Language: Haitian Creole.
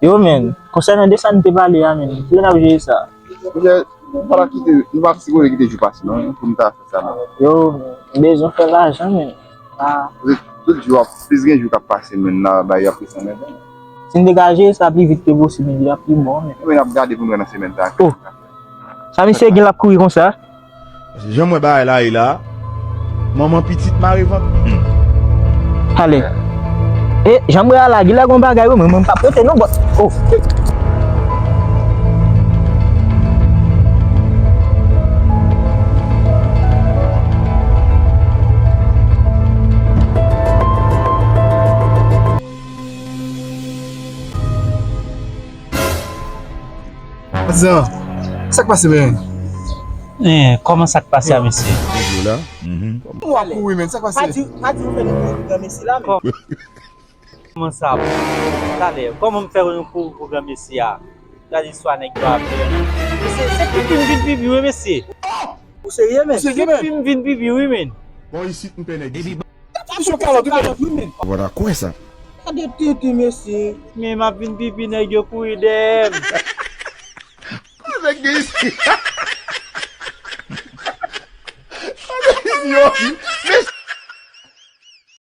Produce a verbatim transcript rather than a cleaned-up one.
Yo, men, konsènan de sa n te pale a, men, kilè n ap jere sa? Monchè, nou pa ta kite, nou pa sipoze kite jou pase, non, pou n ta fè sa, non. Yo, men, m bezwen fè lajan, men. Ah. Tout jou ap, plis gen jou k ap pase, men, n a bay apre sa, men. Si n te ka jere sa pi vit ke posib, li t ap pi bon, men. Men, n ap gade pou n wè nan semèn sa. Oh. Sa misye gen l ap kouri konsa? Paske jan m wè bagay la ye la, manman pitit mare vant. Hmm. Ale. E, jan m wè a la, genlè gon bagay wi, men mwen m p ap rete non, but, oh. Patizan, sa k pase, men? Eh, kòman sa k pase a, mesye? Yo la. Mhm. W ap kouri, men, sa k pase? Pa di, pa di ou fè nou kouri pou gran mesye la, men. Kòman sa? Talè, kòman m fè nou kouri pou gran mesye a? Gade istwa nèg yo ap fè. Se, se pipi m vin pipi, wi, mesye. Ou serye, men? Serye, men? Pipi m vin pipi, wi, men. Bon, isit, m pè nèg isit. Pipi sou kalòt, wi, men. Ou pa ta kwè sa. Gade tete, mesye. Men m ap vin pipi, nèg yo kouri dèyè m. Nèg gen isi. Nèg isi yo.